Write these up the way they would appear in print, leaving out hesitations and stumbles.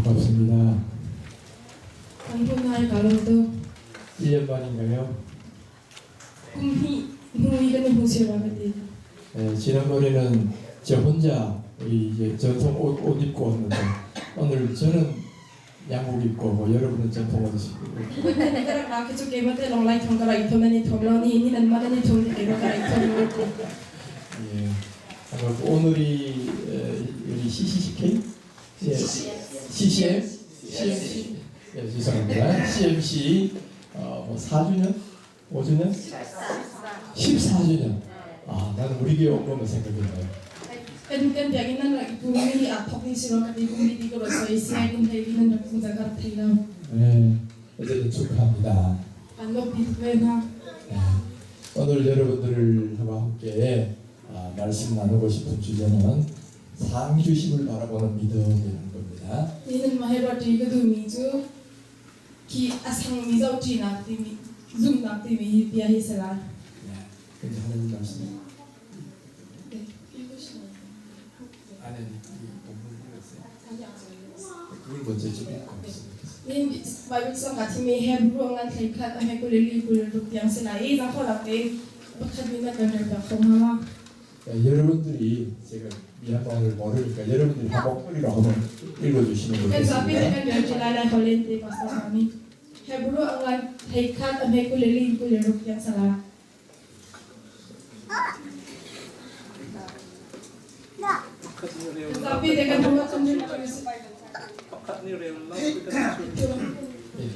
반갑습니다. Kan hmuh hna i kaa lawm tuk. 1년 만인가요? Kum hnih hnu i kan i hmu cio ka ti. 네, 지난번에는 저 혼자 우리 이제 전통 옷 입고 왔는데 오늘 저는 양복 입고 뭐 여러분은 전통 옷 입고 Voikhat ka rak ra khi cu keimah te lawng lai thong ka rak i thawm nan i thawm lo ni ni nanmah nan i thawm ti keimah ka rak i thawm lo. 예, 반갑고 오늘이 우리 CCCK? 예, CCM? CMC? 예, 죄송합니다. CMC 뭐 4주년? 5주년? 14주년. 아, 나는 우리 교회 온 것만 생각이 나요. Kan kan biakinn nan rak i pum mi hi aa thawk ni si lo ka ti kum li ti ka ruat soi si kum hlei li nan rak tlung cang ka rak thei lo. 네, 어쨌든 축하합니다. Kan lawmhpi tuk ve hna. 네, 오늘 여러분들과 함께 말씀 나누고 싶은 주제는 상주심을 바라보는 믿음이라는 겁니다. Ni nan mah he ruahṭi ka duhmi cu khi a sangmi zohṭinak timi zumhnak timi hi bia hi si lai. 네, 근데 하나님 말씀 네, 읽으시면 안에 이 본문 읽었어요? 그걸 먼저 좀 읽고 있으면 좋겠어요. Nihin Bible song ka thimi Hebrew ngan thlei khat a hme 22 26 tiang si lai i zangfahnak tein pakhat min na kan rel piak kho hnga ma? 네, 여러분들이 제가 미얀마어를 모르니까 여러분들이 한 목소리로 한번 읽어주시면 Kan zapi te 좋겠습니다. kan rel ṭi lai lai holh te Pastor Sami. Hebrew ngan thlei khat a hme 22 26 tiang si lai. Kan zapi te kan hmu kan rel ṭi 예.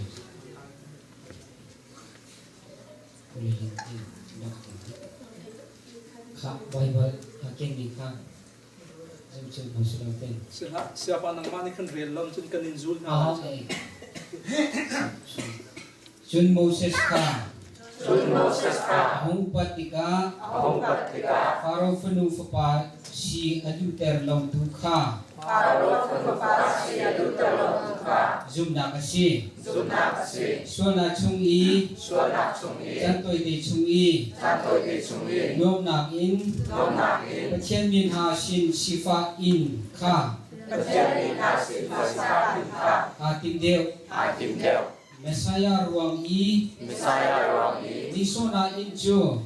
Kha Bible a kengmi kha zohchun hna sih lo ten. Siapa nangmah nih khan rel lam cun kan in zul hna. Ah, okay. Cun Moses kha a hung upat tikah Faro fanu fapa si a duhter lotu kha zumhnak a si. Sualnak chung i cantawite chung i nuamhnak in Pathian mi hna sin sifah in kha aa tim deuh. Messiah ruang i nihsawhnak inn cu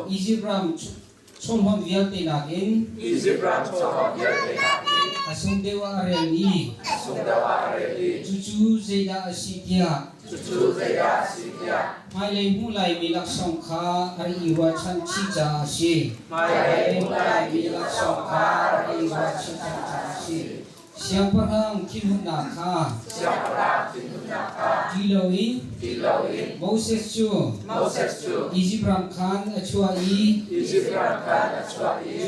Izipt ram chawhmang vialte nakin a sung deuh ah a rel i cucu zeidah a si tiah hmailei hmuh laimi laksawng kha a rak i ruahchan chih caah a si. Siangpahrang thinhunnak kha ṭih loin Moses cu Izipt ram khan a chuah i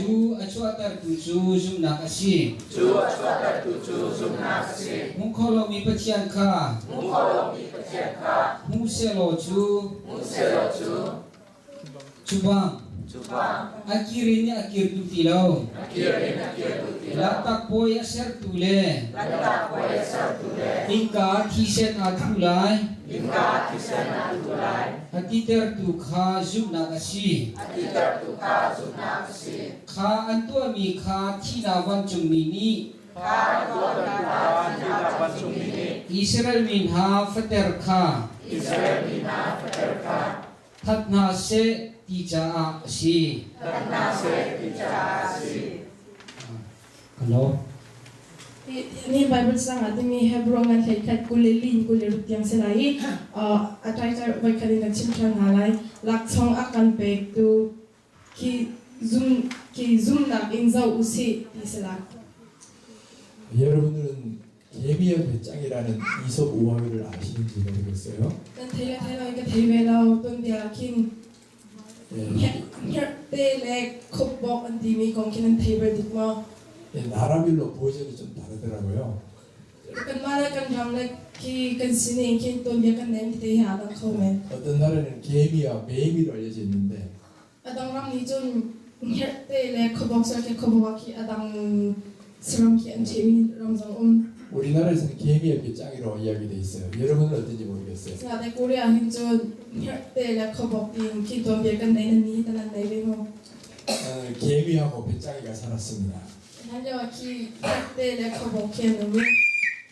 cu a chuahtertu cu zumhnak a si. Hmuh kho lomi Pathian kha hmu sehlaw cu Cu bang a kir in a kir duh ti lo. Lanhtak puai a sertu le innka thisen aa thu lai. A titertu kha zumhnak a si. Kha an tuahmi kha thihnak vancungmi nih Israel mi hna fater kha That hna seh ti caah a si. Hello. Ni Bible sang ah timi Hebrew ngan hlei khat 22 in 26 tiang si lai i a title voikhat in kan chim ṭhan hna lai. Lakchong a kan pektu khi zum khi zumnak in zoh usih ti si lai. 여러분들은 개미의 배짱이라는 이솝 우화를 아시는지 모르겠어요. Kan thei le thei lo in ka thei ve lo tuanbia khin 예, hngerhte le khupbawk an timi kong khin an thei bal dik maw? 예, 나라별로 버전이 좀 다르더라고요. Kanmah le kan ram le khi kan sining khin tuanbia kan nem tete hi aa dang kho men. 어떤 나라는 개미와 매미로 알려져 있는데 A dang ram nih cun hngerhte le khuabawk ser khi khuabawk khi a dang saram khi an ṭhehmi ram zong um. 우리나라에서는 개미의 배짱이라고 이야기돼 있어요. 여러분은 어떤지 모르겠어요. Sinain Korea hin cun hngerhte le khuabawk tiin khi tuanbia kan nei nan ni tan an nei ve maw? 개미하고 배짱이가 살았습니다. Hlan lio ah khi hngerhte le khuabawk khi an um i.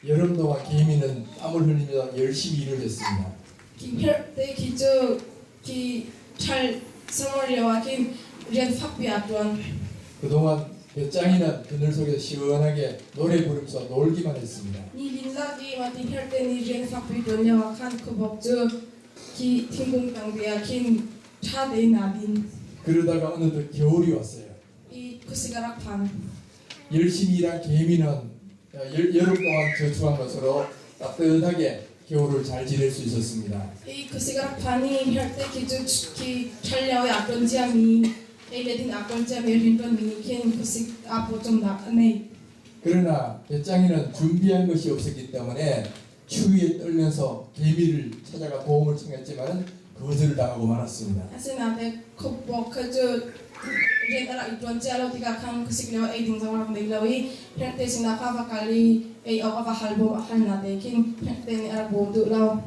여름 동안 개미는 땀을 흘리며 열심히 일을 했습니다. Khi hngerhte khi cu khi ṭhal summer lio ah khin rian fakpi aa ṭuan. 그동안 배짱이는 그늘 속에서 시원하게 노래 부르면서 놀기만 했습니다. Ni lin lak i mah ti hngerhte nih rian fakpi ṭuan lio ah khan khuabawk cu khi thingkung tang te ah khin ṭha tein aa din. 그러다가 어느덧 겨울이 왔어요. I khuasik a rak phan. 열심히 일한 개미는 여름 동안 저축한 것으로 따뜻하게 겨울을 잘 지낼 수 있었습니다. I khuasik a rak phan i hngerhte khi cu khi ṭhal lio i aa ṭuan ciami ei le din aa ṭuan ciami rianṭuanmi nih khin khuasik aa pawcawmnak a nei. 그러나 배짱이는 준비한 것이 없었기 때문에 추위에 떨면서 개미를 찾아가 도움을 청했지만 거절을 당하고 말았습니다. Asinain khuabawk kha cu rian a rak i ṭuan cia lo tikah khan khuasik lio ei ding zong a rak nei lo i hngerhte sinah kha va kal i ei awk a va hal bawm a hal na te khin hngerhte nih a rak bawm duh lo.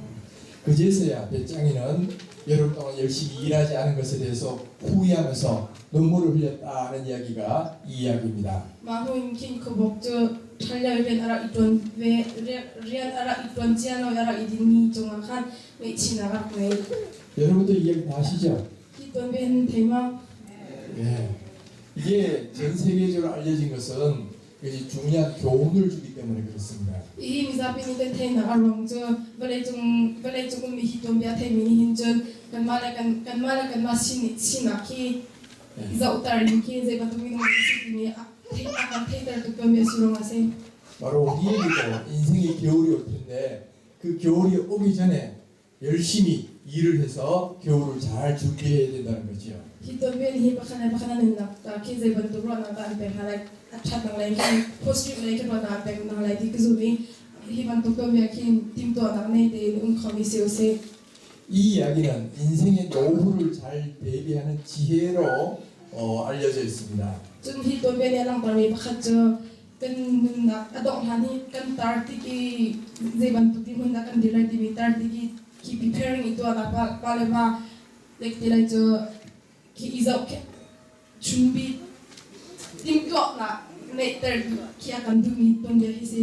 그제서야 배짱이는 여름 동안 열심히 일하지 않은 것에 대해서 후회하면서 눈물을 흘렸다는 이야기가 이 이야기입니다. Mah hnu in khin khuabawk cu ṭhal lio i rian a rak i ṭuan ve rian a rak i ṭuan cia lo i a rak i dinmi cungah khan ngaihchihnak a rak ngei. 여러분도 이 이야기 다 아시죠? Hi tuanbia hin thei ma? 네. 이게 전 세계적으로 알려진 것은 이것이 중요한 교훈을 주기 때문에 그렇습니다. Hihi mizapi nih kan theihnak a ruang cu vawleicung vawleicung ummi hi tuanbia theimi nih hin cun kanmah le kan kanmah le kanmah sin sinak hi zohter in khi zei bantuk minung kan si timi a theih a kan theihter tuk tawnmi a si ruangah a si. 바로 우리에게도 인생의 겨울이 올 텐데 그 겨울이 오기 전에 열심히 일을 해서 겨울을 잘 준비해야 된다는 거지요. Hi tuanbia nih hi pakhat le pakhat an nunnak khi zei bantuk ruahnak dah an pek hna lai, a ṭhatnak lei khin positive lei khin ruahnak an pek hna lai ti ka zumh i hi bantuk tuanbia khin timhtuahnak nei tein um khomi si usih. 이 이야기는 인생의 노후를 잘 대비하는 지혜로 알려져 있습니다. Cun hi tuanbia nih a langhtermi pakhat cu kan nunnak a dongh hlan hi kan tar tik i zei bantuk dirhmun dah kan dir lai timi tar tik i khi preparing i tuahnak pa, pa le ma lek ti lai cu khi i zoh chumbi timhtuahnak neihter khi a kan duhmi tuanbia hi si.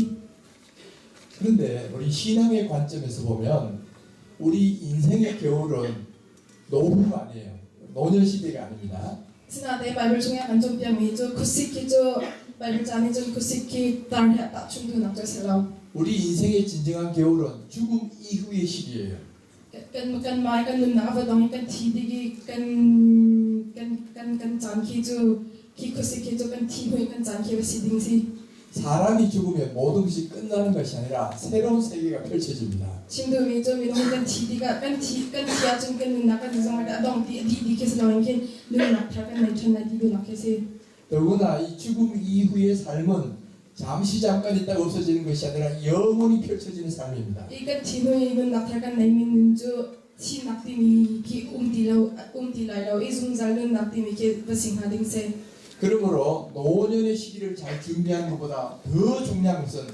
그런데 우리 신앙의 관점에서 보면 우리 인생의 겨울은 노후가 아니에요. 노년 시대가 아닙니다. Sinain Bible chungah kan cawnpiakmi cu khuasik khi cu Bible ca nih cun khuasik khi tar he tahchunh duhnak cu a si lo. 우리 인생의 진정한 겨울은 죽음 이후의 시기예요. Kan kan mai kan nunnak a va dong i kan thi tik i kan kan kan kan caan khi cu khi khuasik khi cu kan thi hnu i kan caan khi va si ding si. 사람이 죽으면 모든 것이 끝나는 것이 아니라 새로운 세계가 펼쳐집니다. Chim duhmi cu minung kan thi tikah kan thi kan thi ahcun kan nunnak kan zong a dong ti a dih dih khi si loin khin nunnak thar kan nei ṭhan lai ti duhnak khi si. 더구나 이 죽음 이후의 삶은 잠시 잠깐 있다가 없어지는 것이 아니라 영원히 펼쳐지는 삶입니다. I kan thi hnu i nunnak thar kan neimi nun cu thihnak timi khi um ti lo um ti lai lo i zungzal nunnak timi khi va si hnga ding si. 그러므로 노년의 시기를 잘 준비하는 것보다 더 중요한 것은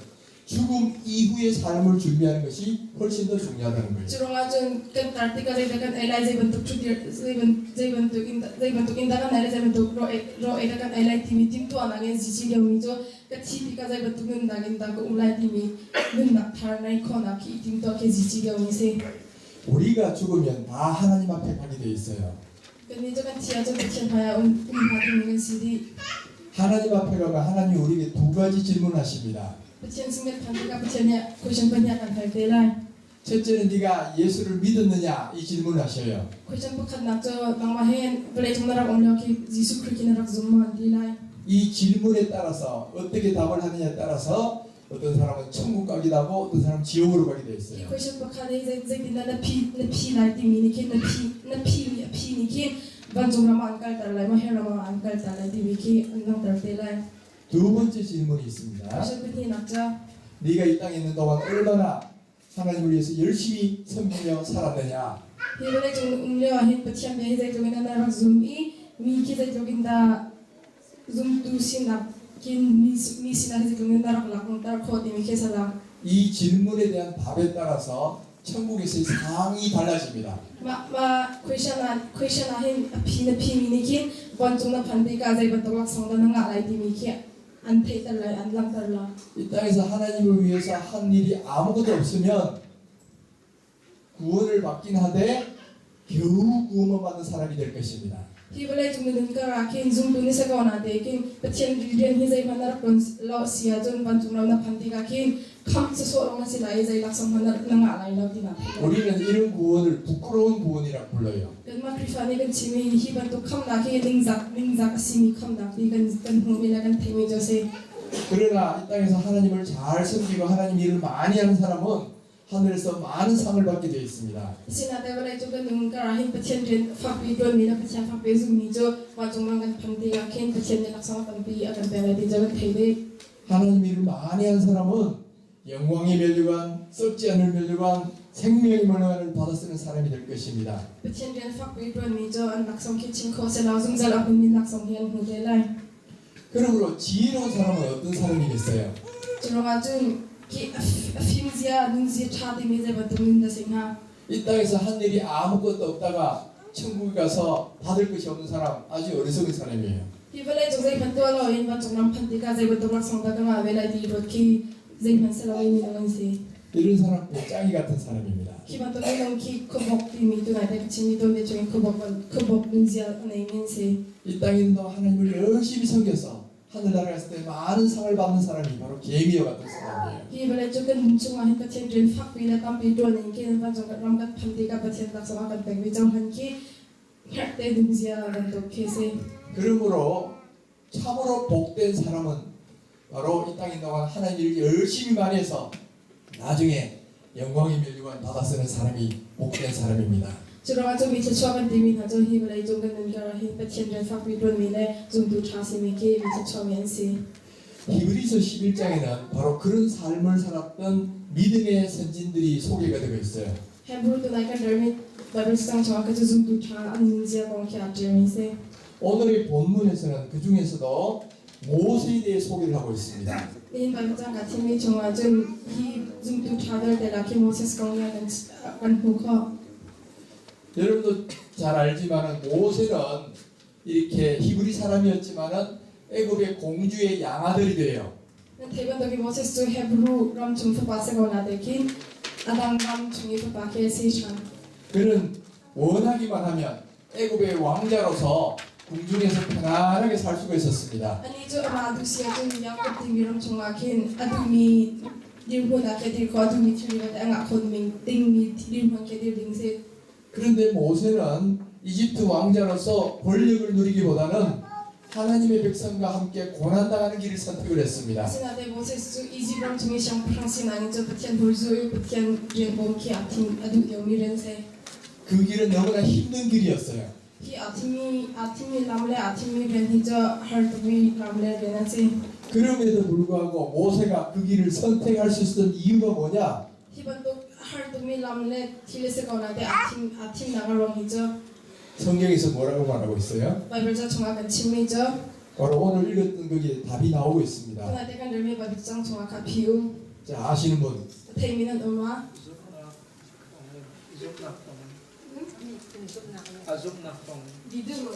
죽음 이후의 삶을 준비하는 것이 훨씬 더 중요하다는 거예요. Cu ruangah cun kan tar tikah zeidah kan ei lai, zei bantuk ṭhutir, zei ban- zei bantuk in zei bantuk in dah kan ei lai, zei bantuk raw ei raw ei dah kan ei lai timi timhtuahnak in zici liomi cu ka thi tikah zei bantuk nunnak in dah ka um lai timi nunnak thar nei khawhnak khi i timhtuah khi zici liomi si. 우리가 죽으면 다 하나님 앞에 가게 돼 있어요. Kannih cu kan thi ahcun Pathian hmaiah um um hnga dingmi kan si dih. 하나님 앞에 가면 하나님 우리에게 두 가지 질문하십니다. Pathian sin kan phak tikah Pathian nih question pahnih a kan hal te lai. 첫째는 네가 예수를 믿었느냐 이 질문을 하셔요. Question pakhatnak cu nangmah he vawleicung na rak um lio khi Jesuh Khrih khi na rak zum maw an ti lai. 이 질문에 따라서 어떻게 답을 하느냐에 따라서 어떤 사람은 천국 가기도 하고 어떤 사람은 지옥으로 가게 돼 Hi 있어요. question pakhat hi zei zeitindah na phi na phi lai timi nih khin na phi na phi mi a phi nih khin vancung ram ah an kalter lai maw hell ram ah an kalter lai timi khi an langhter te lai. 두 번째 질문이 있습니다. Question pahnihnak cu 네가 이 땅에 있는 동안 얼마나 하나님을 위해서 열심히 섬기며 살았느냐. Hi vawleicung na um lio ah hin Pathian bia hi zeitluk in dah na rak zum i mi khi zeitluk in dah zumtu sinak khin mi, mi sinah hi zeitluk in dah rak langhter khawh timi khi a lang. 이 질문에 대한 답에 따라서 천국에서의 상이 달라집니다. Mah mah question ah question ah hin a phi na phi mi nih khin vancung na phan tikah zei bantuk laksawng dah na ngah lai timi khi an theihter lai, an langhter lai. 이 땅에서 하나님을 위해서 한 일이 아무것도 없으면 구원을 받긴 하되 겨우 구원만 받는 사람이 될 것입니다. Hi vawlei cung minung kar ah khin zumtu ni si ko na te khin Pathian rian hi zeihmanh na rak ṭuan lo si ahcun vancung ram na phan tikah khin khamh sawsawh lawng na si lai i zei laksawng hmanh na ngah lai lo ti na theih lai. 우리는 이런 구원을 부끄러운 구원이라 불러요. Kanmah Khrihfa nih kan chimmi hi bantuk khamhnak hi ningzak ningzak a simi khamhnak ti kan kan hmuhmi le kan theihmi cu a si. 그러나 이 땅에서 하나님을 잘 섬기고 하나님 일을 많이 하는 사람은 하늘에서 많은 상을 받게 되어 있습니다. Asinain vawlei cu kan nung kar ah hin Pathian rian fakpi ṭuanmi le Pathian fakpi zummi cu vancung ram kan phan tikah khin Pathian nih laksawng tampi a kan pek lai ti cu kan thei ve. 하나님 일을 많이 한 사람은 영광의 면류관, 썩지 않을 면류관, 생명의 면류관을 받아 쓰는 사람이 될 것입니다. Pathian rian fakpi ṭuanmi cu an laksawng khi chim khawh selaw zungzal a hmunmi laksawng hi an hmu te lai. 그러므로 지혜로운 사람은 어떤 사람이겠어요? Cu ruangah cun khi a fimzia, nunzia ṭha timi zei bantuk nun dah si hnga? 이 땅에서 한 일이 아무것도 없다가 천국에 가서 받을 것이 없는 사람 아주 어리석은 사람이에요. Hi vawlei cung zeihmanh tuah loin vancung ram phanh tikah zei bantuk laksawng dah ka ngah ve lai ti ruat khi zeihmanh si loin minung an si. 이런 사람 배짱이 같은 사람입니다. Khi bantuk minung khi khuabok timi tunai te ka chimmi tuanbia chungin khuabok khuabok nunzia a neimi an si. 이 땅에 있는 동안 하나님을 열심히 섬겨서 하늘나라 갔을 때 많은 상을 받는 사람이 바로 개미와 같은 사람이에요. Hi vawlei cu kan nun chungah hin Pathian rian fakpi le tampi ṭuan in khin vancung ram kan phanh tikah Pathian laksawng a kan pekmi cohlan khi hngerhte nunzia bantuk khi a si. 그러므로 참으로 복된 사람은 바로 이 땅에 있는 동안 하나님 일을 열심히 많이 해서 나중에 영광의 면류관 받아 쓰는 사람이 복된 사람입니다. Cu ruangah cu mi thluachuah kan timi hna cu hi vawlei cung kan nun karah hin Pathian rian fakpi ṭuanmi le zumtu ṭha simi khi mi thluachuahmi an si. 히브리서 11장에는 바로 그런 삶을 살았던 믿음의 선진들이 소개가 되고 있어요. Hebrew tunai kan relmi Bible cang chungah ka cu zumtu ṭha an nunzia kong khi aa ṭialmi a si. 오늘의 본문에서는 그 중에서도 모세에 대해 소개를 하고 있습니다. Nihin Bible cang kaa thimmi chungah cun hi zumtu ṭha vialte lak hi Moses kong hi kan kan hmuh khawh. 여러분도 잘 알지만은 모세는 이렇게 히브리 사람이었지만은 애굽의 공주의 양아들이 돼요. Nan theih bantukin Moses cu Hebrew ram chung fapa si ko na te khin a dang ram chung i fapa khi a si ṭhan. 그는 원하기만 하면 애굽의 왕자로서 궁중에서 편안하게 살 수가 있었습니다. Anih cu amah a duh si ahcun Jakob timi ram chungah khin a duhmi dirhmun ah khi a dir khawh, a duhmi thil vialte a ngah khawh ding dingmi dirhmun khi a dir ding si. 그런데 모세는 이집트 왕자로서 권력을 누리기보다는 하나님의 백성과 함께 고난당하는 길을 선택을 했습니다. Asinain Moses cu Izipt ram chung i siangpahrang sinak in cun Pathian hmurzu i Pathian rian bawm khi aa thim a duh deuhmi rian a si. 그 길은 너무나 힘든 길이었어요. Hi aa thimmi aa thimmi lam le aa thimmi rian hi cu har tukmi lam le rian a si. 그럼에도 불구하고 모세가 그 길을 선택할 수 있었던 이유가 뭐냐? Hi bantuk har tukmi lam le thil a si ko nain aa thim aa thimnak a ruang hi cu 성경에서 뭐라고 말하고 있어요? Baibal ca chungah kan chimmi cu 바로 오늘 읽었던 거기에 답이 나오고 있습니다. tunai te kan relmi Baibal cang chungah kha phi um. 자, 아시는 분. A theimi nan um ma? Zumhnak thawngin. A zumhnak thawngin. 믿음으로.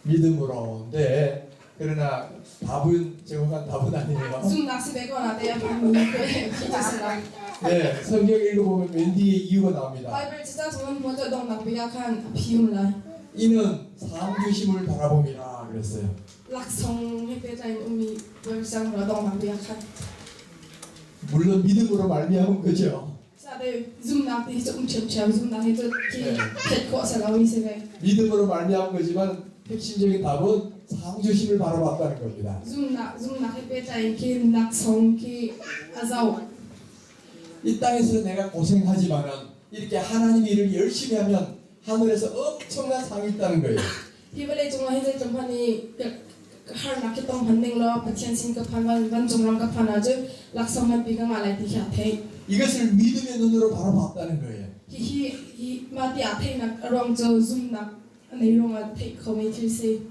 믿음으로. 네. 그러나 답은 정확한 답은 아니에요. Zumhnak si ve ko na te a phanmi khi cu si lai. 네, 성경 읽어보면 맨 뒤에 이유가 나옵니다. Baibal ca chungah hmuh cu donghnak bik ah khan a phi um lai. 이는 상 주심을 바라봄이라 그랬어요. Laksawng he pehtlai in ummi Baibal cang ro donghnak bik ah khan. 물론 믿음으로 말미암은 거죠. Sa te zumhnak ti hi cu um ṭhiamṭhiam zumhnak hi cu khi theih khawh a si lomi si ve. 믿음으로 말미암은 거지만 핵심적인 답은 상 주심을 바라봤다는 겁니다. Zumhnak zumhnak he pehtlai in khin laksawng khi a zoh. 이 땅에서 내가 고생하지만은 이렇게 하나님 일을 열심히 하면 하늘에서 엄청난 상이 있다는 거예요. Hi vawlei cungah hin zeitluk hmanh i harnak hi tong hmanh ning law Pathian sin ka phan van vancung ram ka phan ahcun laksawng nganpi ka ngah lai ti khi aa theih. 이것을 믿음의 눈으로 바라봤다는 거예요. Hihi hi mah ti aa theihnak a ruang cu zumhnak a nei ruangah theih khomi thil si.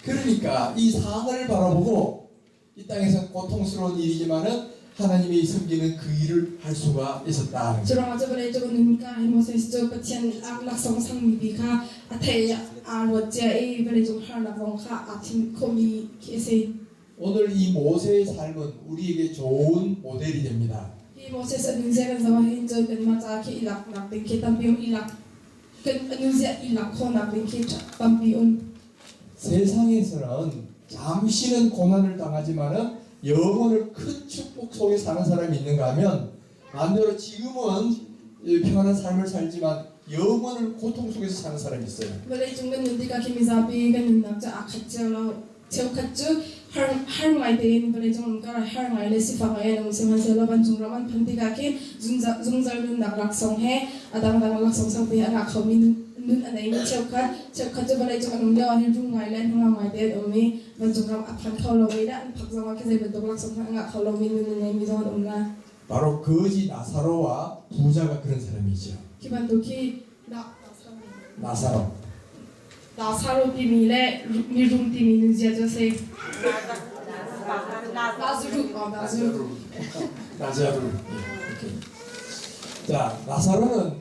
그러니까 이 상을 바라보고 이 땅에서 고통스러운 일이지만은 하나님이 섬기는 그 일을 할 수가 있었다. Cu ruangah cu vawlei cu nun ka hi Moses cu Pathian laksawng sangmi bi kha a theih i aa ruat cia i vawlei cung harnak zong kha aa thim khomi khi a si. 오늘 이 모세의 삶은 우리에게 좋은 모델이 됩니다. Hi Moses a nunzia kan zoh ahhin cun kanmah caah khi i laknak ding khi tampi um i lak kan a nunzia i lak khawhnak ding khi tampi um. 세상에서는 잠시는 고난을 당하지만은 영원을 큰 축복 속에 사는 사람이 있는가 하면 반대로 지금은 평안한 삶을 살지만 영원을 고통 속에서 사는 사람이 있어요. Vawleicung kan nun tikah khi mizapi kan nunnak cu aa khat cio lo. Cheukhat cu har har ngai tein vawleicung um kar har ngai le sifak ngai in um sihmanhsehlaw vancung ram an phanh tikah khin zungzal zungzal nunnak laksawng he a dangdang laksawng saupi a ra khomi nun nun a neimi cheukhat cheukhat cu vawleicung an um lio ah hin rum ngai le hnangam ngai te an um i vancung ram a phan kho lomi le an phak zongah khi zei bantuk laksawng hmanh a ngah kho lomi nun a ngeimi zong an um lai. 바로 거지 나사로와 부자가 그런 사람이죠. Khi bantuk khi 나사로. Lazaro timi le mirum timi nunzia cu a si. Lazarus, oh, Lazarus. 나자루. 예, 오케이. 자, 나사로는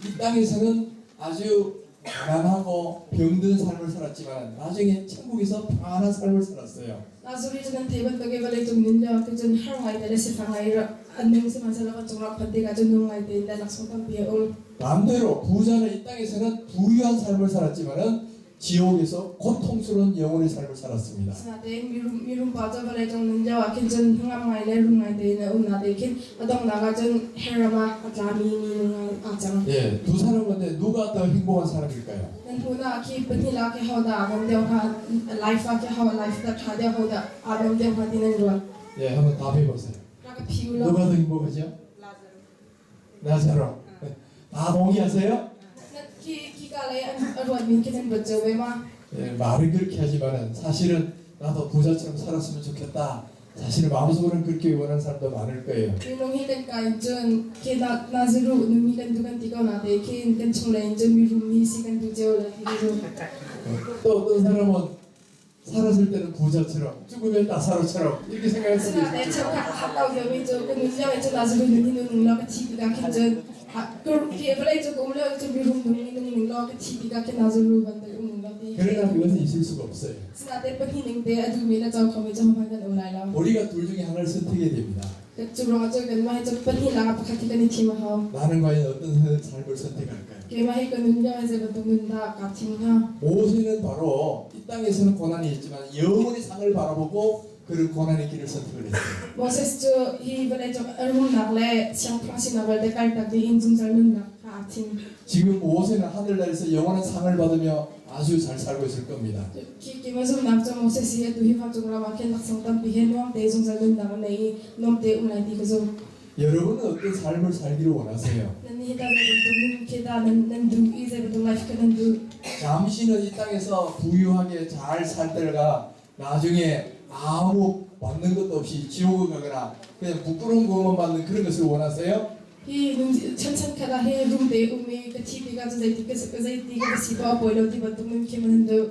이 땅에서는 아주 가난하고 병든 삶을 살았지만 나중에 천국에서 평안한 삶을 살았어요. Lazarus cu kan theih bantuk i vawleicung nun lio ah cun har ngai te le sifak ngai an nung sihmanhsehlaw kan cung rak phanh tikah cun nung ngai tein le laksawng tampi a um. 반대로 부자는 이 땅에서는 부유한 삶을 살았지만은 지옥에서 고통스러운 영혼의 삶을 살았습니다. Asinain mirum mirum pa cu vawleicung nun lio ah khin cun hnangam ngai le rum ngai tein a um natein khin a donghnak ah cun hell ram ah a tlami mi nung ah aa cang. 예, 두 사람 가운데 누가 더 행복한 사람일까요? Nan hmun ah khi pahnih lak khi hodah aa nuam deuh hnga, life ah khi ho life dah ṭha deuh hodah aa nuam deuh hnga ti nan ruat. 예, 한번 답해 보세요. Rak ka phi u law. 누가 더 행복하죠? 나사로. 다 동의하세요? Nan khi khi ka lei an a ruat min khi nan ruat cio ve ma? 예, 말은 그렇게 하지만은 사실은 나도 부자처럼 살았으면 좋겠다. 사실은 마음속으로는 그렇게 원하는 사람도 많을 거예요. Minung hi kan ka in cun khi na Nazaru numi kan du kan ti ko na te khin kan chung lei in cun mirum mi si kan du cio la ti cu. 또 어떤 사람은 살았을 때는 부자처럼 죽으면 나사로처럼 이렇게 생각할 수도 Sinain 있죠. cheukhat a hak lo deuhmi cu kan nun lio in cun Nazaru nun hi nung law ka thi tikah khin cun khi vawlei cu ka um lio in cun mirum nung hi nung ning law ka thi tikah khin Nazaru bantuk um ning law ti. 그러나 그것은 있을 수가 없어요. Sinain pahnih ning te a duhmi le co khomi cu hohmanh kan um lai lo. 우리가 둘 중에 하나를 선택해야 됩니다. Cu ruangah cun kanmah hi cu pahnih lakah pakhat hi kan i thim a hau. 나는 과연 어떤 삶을 선택할까요? Keimah hi ka nun lio hi zei bantuk nun dah kaa thim hnga? 모세는 바로 이 땅에서는 고난이 있지만 영원히 상을 바라보고 그런 고난의 길을 선택을 했어요. Moses cu hi vawleicung a rumnak le siangpahrang sinak vialte kaltak dih in zungzal nunnak kha aa thim. 지금 모세는 하늘나라에서 영원한 상을 받으며 아주 잘 살고 있을 겁니다. Khi keimah zumhnak cu Moses hi atu hi vancung ram ah khin laksawng tampi he nuam te zungzal nunnak a nei i nuam te um lai ti ka zumh. 여러분은 어떤 삶을 살기를 원하세요? Nan nih tah zei bantuk nun khi dah nan nan duh i zei bantuk life kha nan duh? 잠시는 이 땅에서 부유하게 잘 살다가 나중에 아무 받는 것도 없이 지옥을 가거나 그냥 부끄러운 것만 받는 그런 것을 원하세요? Hi nun chanchan khat ah hi rum te um i ka thi tikah cu zeiti ka zeiti ka si paoh a pawi lo ti bantuk nun khi man nan duh.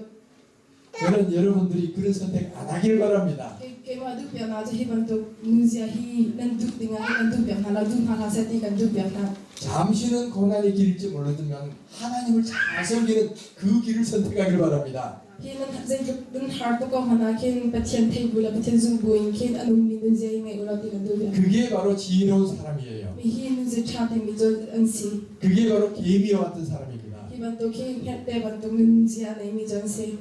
저는 여러분들이 그런 선택 안 하길 바랍니다. Keimah duh piak hna cu hi bantuk nunzia hi nan duh dingah hin nan duh piak hna lo, duh hna hlah seh ti kan duh piak hna. 잠시는 고난의 길일지 모르지만 하나님을 잘 섬기는 그 길을 선택하길 바랍니다. Hi nan zeitluk nan har tuk ko hmanh ah khin Pathian thei bu le Pathian zung bu in khin a nungmi nunzia hi ngei u law ti kan duh piak. 그게 바로 지혜로운 사람이에요. Mi hi nunzia ṭha timi cu an si. 그게 바로 개미와 같은 사람입니다. Hi bantuk hi hngerhte bantuk nunzia a neimi cu an si.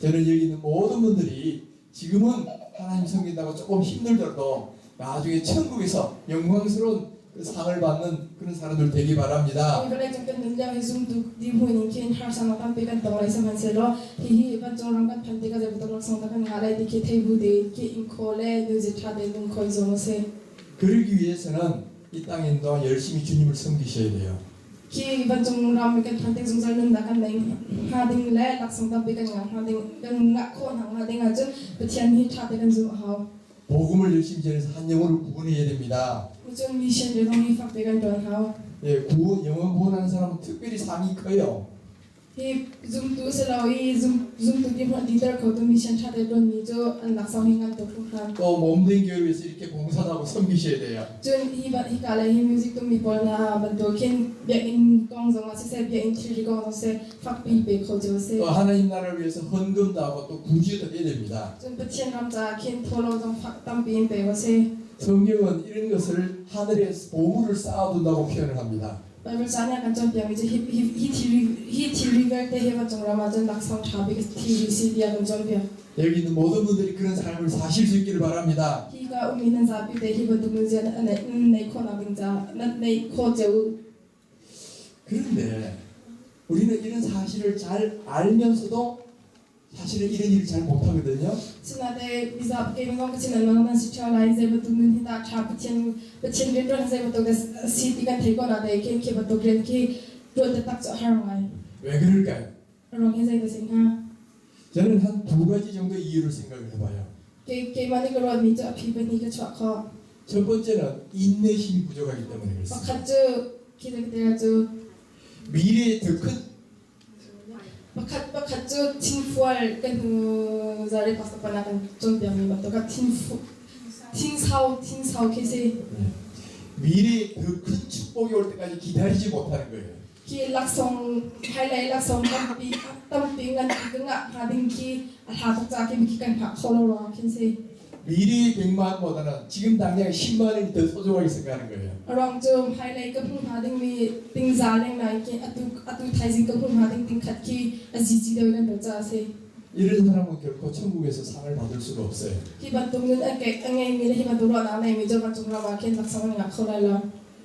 저는 여기 있는 모든 분들이 지금은 하나님 섬긴다고 조금 힘들더라도 나중에 천국에서 영광스러운 그 상을 받는 그런 사람들 되기 바랍니다. Hi vawleicung kan nun lio hi zumtu dirhmun in khin harsanak tampi kan tong lai sihmanhsehlaw hihi vancung ram kan phanh tikah zei bantuk laksawng dah kan ngah lai ti khi thei bu tein khi ing khaw le nunzia ṭha tein nung khaw i zuam a si. 그러기 위해서는 이 땅에 있는 동안 열심히 주님을 섬기셔야 돼요. Khi vancung ram kan phanh tik zungzal nunnak kan nei hnga ding le laksawng tampi kan ngah hnga ding kan ngah khawh hna hnga ding ahcun Pathian hi ṭha te kan zumh a hau. 복음을 열심히 전해서 한 영혼을 구원해야 됩니다. Cun mission le zong hi fak te kan ṭuan hau. 예, 구원, 영혼 구원하는 사람은 특별히 상이 커요. Hi zumtu si lo i zumtu ti hmuh diter khotu mission ṭha te ṭuanmi cu an laksawng hi ngan tuk hringhran. 또 몸된 교회를 위해서 이렇게 봉사하고 섬기셔야 돼요. Cun hi hika le hi music tummi pawl hna bantuk khin biakinn kong zong ah siseh, biakinn thilri kong zong siseh fakpi pe kho cio a si. 또 하나님 나라를 위해서 헌금도 하고 또 구제도 해야 됩니다. Cun Pathian ram caah khin thawhlawm zong fak tampi in pek a si. 성경은 이런 것을 하늘에 보물을 쌓아둔다고 표현을 합니다. Baibal ca nih a kan cawnpiakmi cu hi thilri vialte hi vancung ram ah cun laksawng ṭha bik thilri si tiah a kan cawnpiak. 여기 있는 모든 분들이 그런 삶을 사실 수 있기를 바랍니다. Hika ummi nan zapi te hi bantuk nunzia nan neih khawhnak ding caah nan neih khawh cio u. 그런데 우리는 이런 사실을 잘 알면서도 사실은 이런 일을 잘 못하거든요. Sinain mizapi keimah zong ka chin lengmang nan si ṭheo lai zei bantuk nun hi dah ṭha Pathian Pathian rianṭuan zei bantuk dah si ti kan thei ko na te khi khi bantuk rian khi ṭuan taktak cu a har ngai. 왜 그럴까요? A ruang hi zei dah si hnga? 저는 한 두 가지 정도 이유를 생각을 해봐요. Keimah nih ka ruahmi cu a phi pahnih ka chuah khawh. 첫 번째는 인내심이 부족하기 때문에 그렇습니다. Pakhat cu khi te cu 미래에 더 큰 pakhat pakhat cu thinfual kan hnu zare pastor pa na kan cawnpiakmi bantuk ah thinsau thinsau khi si. 미래에 더 큰 축복이 올 때까지 기다리지 못하는 거예요. Khi laksawng hmailei laksawng tampi tampi nganpi ka ngah hnga ding khi a hla tuk caah khi kan hngah kho lo ruangah khin si. 미래의 100만 원보다는 지금 당장 10만 원이 더 소중하게 생각하는 거예요. A ruang cu hmailei ka hmuh hnga dingmi tingza lengmang khi atu atu thaizing ka hmuh hnga ding tingkhat khi a zizi deuh in an ruah caah a si. 이런 사람은 결코 천국에서 상을 받을 수가 없어요. Hi bantuk nun a ngeimi le hi bantuk ruahnak a ngeimi cu vancung ram ah khin laksawng an ngah kho lai lo.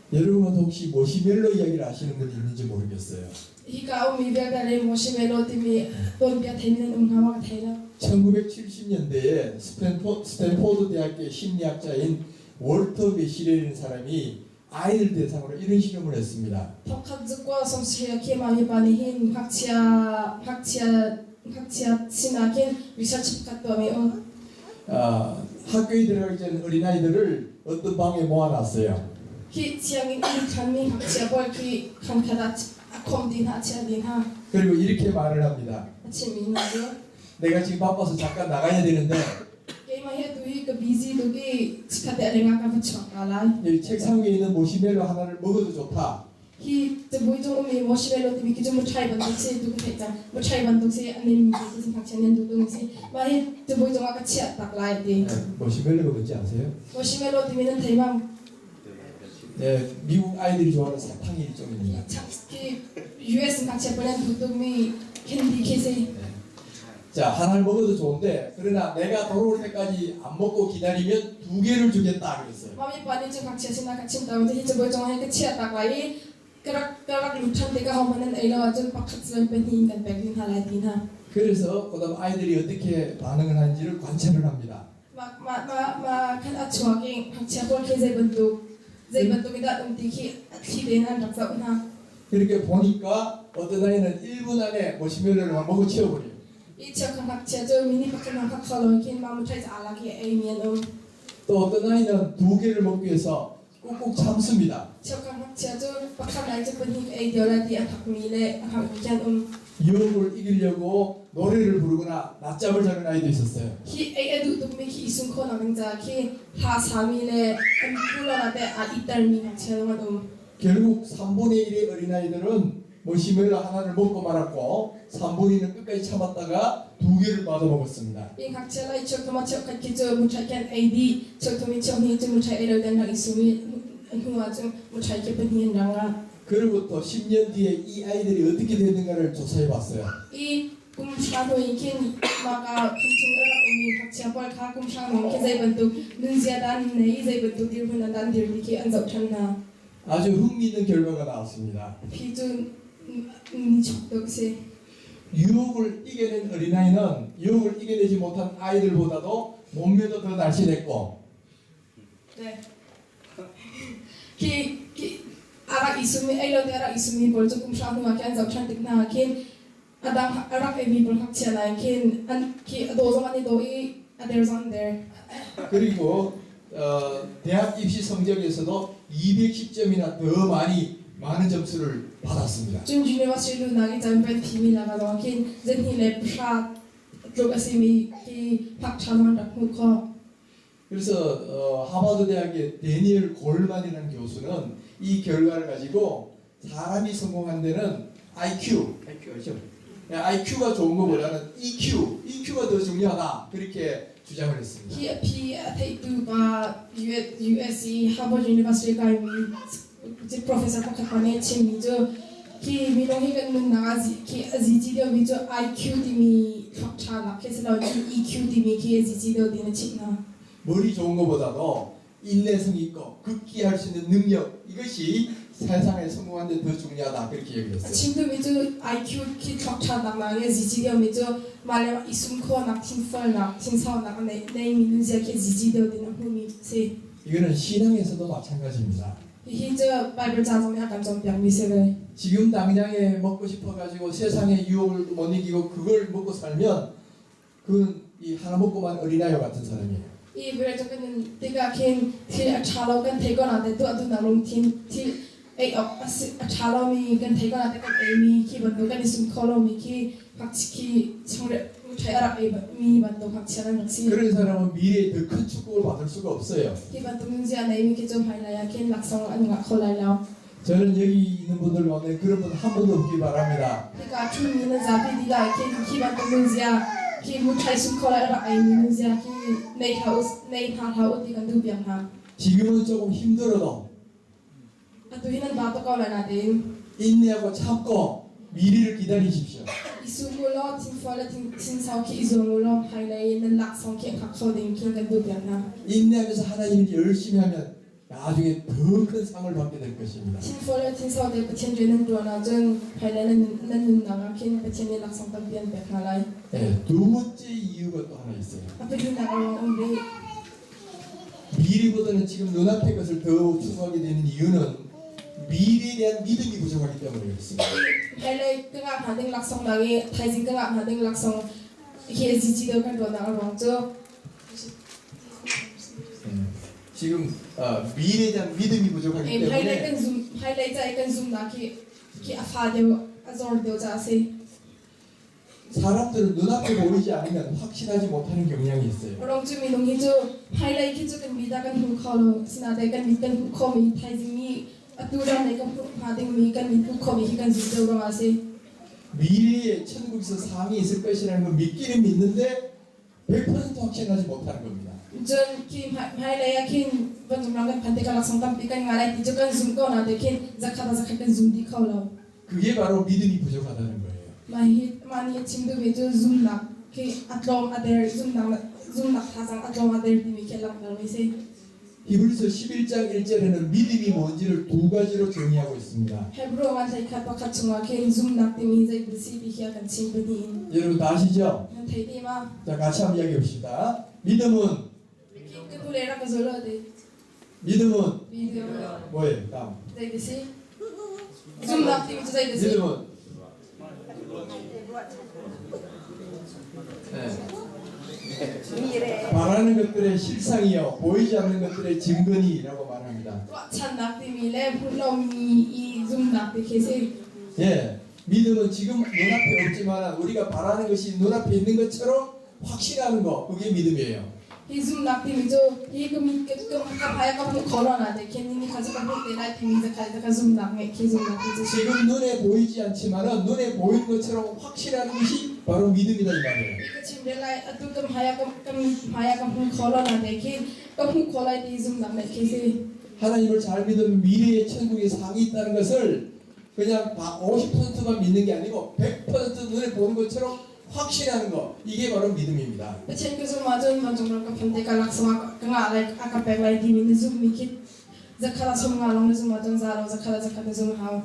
여러분은 혹시 모시멜로 이야기를 아시는 분이 있는지 모르겠어요. Hika ummi vialte le marshmallow timi tuanbia theimi nan um hnga ma ka thei lo. 1970년대에 스탠포드 대학교의 심리학자인 월터 메시라는 사람이 아이들 대상으로 이런 실험을 했습니다. Thawkhat zukua sawmsarih khi mah mipa nih hin ngakchia ngakchia ngakchia sinah khin research pakhat tuahmi um. 학교에 들어가기 전 어린아이들을 어떤 방에 모아놨어요. Khi sianginn in khanmi ngakchia pawl khi khankhat ah a khawm dih hna a chia dih hna. 그리고 이렇게 말을 합니다. A chimmi hna cu 내가 지금 바빠서 잠깐 나가야 되는데 keimah hi atu hi ka busy tuk i chikkhat te a lengah ka va chuak ta lai. 이 책상 위에 있는 모시멜로 하나를 먹어도 좋다. Hi cabuai cung ummi marshmallow timi khi cu muṭhai bantuk si tu ka theih cang. Muṭhai bantuk si a nemmi te khi ngakchia nih an duh tuk si. Mah hi cabuai cungah ka chiah tak lai ti. 네, 모시멜로가 뭔지 아세요? Marshmallow timi nan thei bang. 네, 미국 아이들이 좋아하는 사탕 일종입니다. Khi US ngakchia pawl an duh tukmi candy khi si. 자, 하나를 먹어도 좋은데 그러나 내가 돌아올 때까지 안 먹고 기다리면 두 개를 주겠다 그랬어요. Mah mipa nih cun ngakchia sinah ka chim ta hi cabuai cungah hin ka chiah tak lai i ka rak ka rak lut ṭhan tikah ahohmanh nan ei lo ahcun pakhat siloin pahnih in kan pek ding hna lai ti hna. 그래서 그다음 아이들이 어떻게 반응을 하는지를 관찰을 합니다. Mah mah mah mah khan a chuak i ngakchia pawl khi zei bantuk zei bantuk in dah um ti khi a thli tein an rak zoh hna. 이렇게 보니까 어떤 아이는 1분 안에 모시멜로를 막 먹어 치워버려요. I cheukhat ngakchia cu mini pakhat hmanh kha kho lo khin mah muṭhai ca lak i a eimi an um. 또 어떤 아이는 두 개를 먹기 위해서 꾹꾹 참습니다. Cheukhat ngakchia cu pakhat lai cu pahnih ka ei deuh lai ti a hakmi le a hakmi khi an um. 유혹을 이기려고 노래를 부르거나 낮잠을 자는 아이도 있었어요. Hi ei a duh tukmi khi i sum khawhnak ding caah khi hla sami le an pu te aa itermi ngakchia zong an um. 결국 3분의 1의 어린아이들은 머시멜로 하나를 먹고 말았고 3분의 1은 끝까지 참았다가 두 개를 받아 먹었습니다. I ngakchia lai cheuthum ah cheukhat khi cu muṭhai khi an ei dih. Cheuthum i cheuhnih cu muṭhai ei lo ten rak i sum i hnu ah cun muṭhai khi pahnih an rang ah. 그로부터 10년 뒤에 이 아이들이 어떻게 됐는가를 조사해 봤어요. I kum hra hnu in khin mah ka phungchung a rak ummi ngakchia pawl kha kum hra hnu khi zei bantuk nunzia dah an nei, zei bantuk dirhmun ah dah an dir ti khi an zoh ṭhan hna. 아주 흥미있는 결과가 나왔습니다. Phi cu ni chok tuk a si. 유혹을 이겨낸 어린아이는 유혹을 이겨내지 못한 아이들보다도 몸매도 더 날씬했고 네. Khi khi a rak i sumi ei lo te a rak i sumi pawl cu kum hra hnu ah khin an zoh ṭhan tik hna ah khin a dang a rak eimi pawl ngakchia nain khin an khi a daw zong an i daw i a der zong an der. 그리고 대학 입시 성적에서도 210점이나 더 많이 많은 점수를 받았습니다. Cun university luhnak i caminpuai phimi lak ah khin 210 tluk a simi khi phak ṭha an rak hmuh khawh. 그래서 하버드 대학의 데니얼 골만이라는 교수는 이 결과를 가지고 사람이 성공한 데는 IQ, IQ 알죠? IQ가 좋은 것보다는 EQ, EQ가 더 중요하다 그렇게 주장을 했습니다. Hi a phi a theitu pa USC Harvard University kaimi professor pakhat pa nih a chimmi cu khi minung hi kan nunnak ah khi a zici deuhmi cu IQ timi thluak ṭhanak khi si lo cun EQ timi khi a zici deuh tiin a chimh hna. 머리 좋은 것보다도 인내성 있고 극기할 수 있는 능력 이것이 세상에 성공하는 데 더 중요하다 그렇게 A 얘기했어요. chim duhmi cu IQ khi thluak ṭhanak nak i a zici deuhmi cu mah le mah i sum khawhnak, thinfualnak, thinsaunak a neimi nunzia khi a zici deuh tiin a hmuhmi a si. 이거는 신앙에서도 마찬가지입니다. Hihi cu Bible ca zong nih a kan cawnpiakmi si ve. 지금 당장에 먹고 싶어가지고 세상의 유혹을 못 이기고 그걸 먹고 살면 그건 이 하나 먹고만 어린아이와 같은 사람이에요. I vawlei cung kan nun tikah khin thil a ṭha lo kan theih ko nain tuah duhnak lungthin thil ei awk a si a ṭha lomi kan theih ko nain kan eimi khi bantuk kan i sum kho lomi khi ngakchia khi chongreh muṭhai a rak ei mi bantuk ngakchia kan rak si. 그런 사람은 미래에 더 큰 축복을 받을 수가 없어요. Hi bantuk nunzia a neimi khi cu hmailei ah khin laksawng an ngah kho lai lo. 저는 여기 있는 분들 가운데 그런 분 한 분도 없기 바랍니다. Hika a ṭhumi nan zapi dilah ah khin khi bantuk nunzia khi muṭhai sum kho lai a rak eimi nunzia khi nei hlah u nei hna hlah u ti kan duh piak hna. 지금은 조금 힘들어도 Atu hi nan ba tuk ko lai natein 인내하고 참고 미래를 기다리십시오. I sum u law thingfual le thinsau khi i zuam u law hmailei nan laksawng khi a khak kho ding khi kan duh piak hna. 인내하면서 하나님 일 열심히 하면 나중에 더 큰 상을 받게 될 것입니다. Thinfual le thinsau te Pathian rian nan ṭuan ahcun hmailei nan nunnak ah khin Pathian nih laksawng tampi an pek hna lai. 네, 두 번째 이유가 또 하나 있어요. A pahnihnak a ruang um rih. 미래보다는 지금 눈앞의 것을 더 추구하게 되는 이유는 미래에 대한 믿음이 부족하기 때문에 그렇습니다. Hmailei ka ngah hnga ding laksawng nak i thaizing ka ngah hnga ding laksawng hi a zici deuh kan ruahnak a ruang cu 네, 지금 미래에 대한 믿음이 부족하기 hmailei 때문에 kan zum hmailei ca i kan zumnak hi khi a fa deuh a zor deuh caah a si. 사람들은 눈앞에 보이지 않으면 확신하지 못하는 경향이 있어요. A ruang cu minung hi cu hmailei khi cu kan mit ah kan hmu kho lo sinain kan mit kan hmuh khomi thaizing i atu ram lei kan hmuh hnga dingmi kan mit hmuh khomi hi kan zum deuh ruangah a si. 미래에 천국에서 상이 있을 것이라는 걸 믿기는 믿는데 100% 확신하지 못하는 겁니다. Cun khi hmailei ah khin vancung ram kan phan tikah laksawng tampi kan ngah lai ti cu kan zum ko na te khin zakhat ah zakhat kan zum dih kho lo. 그게 바로 믿음이 부족하다는 거예요. Mah hi mah nih a chim duhmi cu zumnak khi a tlawm a der zumnak zumnak thazaang a tlawm a der timi khi a langhtermi si. 히브리서 11장 1절에는 믿음이 뭔지를 두 가지로 정의하고 있습니다. Hebrew ngan 11 pakhat chungah khin zumnak timi zei a si ti khi a kan chim pahnih in. 여러분 다 아시죠? Nan thei dih ma? 자, 같이 한번 이야기해 봅시다. 믿음은 Ka tu le rak ka zul lo ti. 믿음은 믿음 뭐예요? 다음. zei ti si? Zumnak timi cu zei ti si? 믿음은 네. 바라는 것들의 실상이요 보이지 않는 것들의 증거니라고 말합니다. Ruahchannak timi le hmuh lomi i zumnak ti khi si. 예, 믿음은 지금 눈앞에 없지만 우리가 바라는 것이 눈앞에 있는 것처럼 확신하는 거 그게 믿음이에요. Hi zumnak timi cu hi ka mi ka ka ka phai ka hmuh kho lo na te khin ni kha cu ka hmuh te lai timi zakhat ka zumnak ngeih khi zumnak ti cu si. 지금 눈에 보이지 않지만은 눈에 보이는 것처럼 확신하는 것이 바로 믿음이다 이 말이에요. Hi ka chim ve lai atu ka hmai ah ka ka mi hmai ah ka hmu kho lo na te khin ka hmuh kho lai ti zumnak ngeih khi si. 하나님을 잘 믿으면 미래의 천국에 상이 있다는 것을 그냥 50%만 믿는 게 아니고 100% 눈에 보는 것처럼 확신하는 것 이게 바로 믿음입니다. Pathian ka zum ahcun vancung ram ka phanh tikah laksawng a ka ngah lai a ka pek lai timi na zumhmi khi zakhat ah 50 lawng na zum ahcun za lo zakhat ah zakhat na zum hau.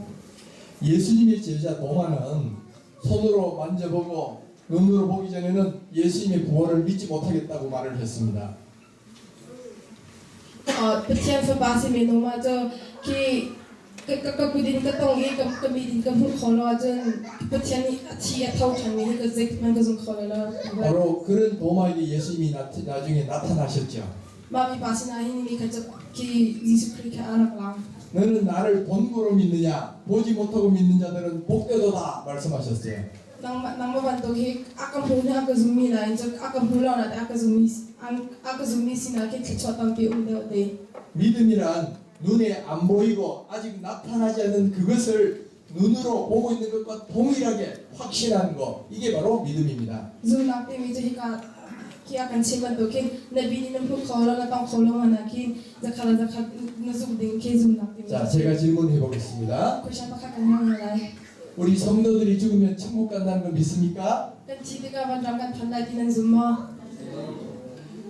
예수님의 제자 도마는 손으로 만져보고 눈으로 보기 전에는 예수님의 부활을 믿지 못하겠다고 말을 했습니다. Pathian fapa simi Noah cu khi ka ka ka kut in ka tong i ka ka mit in ka hmuh kho lo ahcun Pathian nih a thi a tho ṭhanmi hi ka zeithmanh ka zum kho lai lo. 바로 그런 도마에게 예수님이 나중에 나타나셨죠. Mah mipa sinah hin mi kha cu khi Jesuh Khrih kha a rak lang. 너는 나를 본고로 믿느냐 보지 못하고 믿는 자들은 복되도다 말씀하셨어요. Nangmah nangmah bantuk hi a ka hmu na a ka zummi nain cun a ka hmu lo na a ka zummi a ka zummi sinah khin thluachuah tampi um deuh te. 믿음이란 눈에 안 보이고 아직 나타나지 않는 그것을 눈으로 보고 있는 것과 동일하게 확신하는 것 이게 바로 믿음입니다. Zumnak timi cu hika khi a kan chim bantuk khin na bi nih na hmu kho lo na tong kho lo hmanh ah khin zakhat le zakhat na zumh ding khi zumnak timi 자, 제가 질문해 보겠습니다. Question pakhat kan hal hna lai. 우리 성도들이 죽으면 천국 간다는 거 믿습니까? Kan thi tikah vanram kan phan lai ti nan zum maw?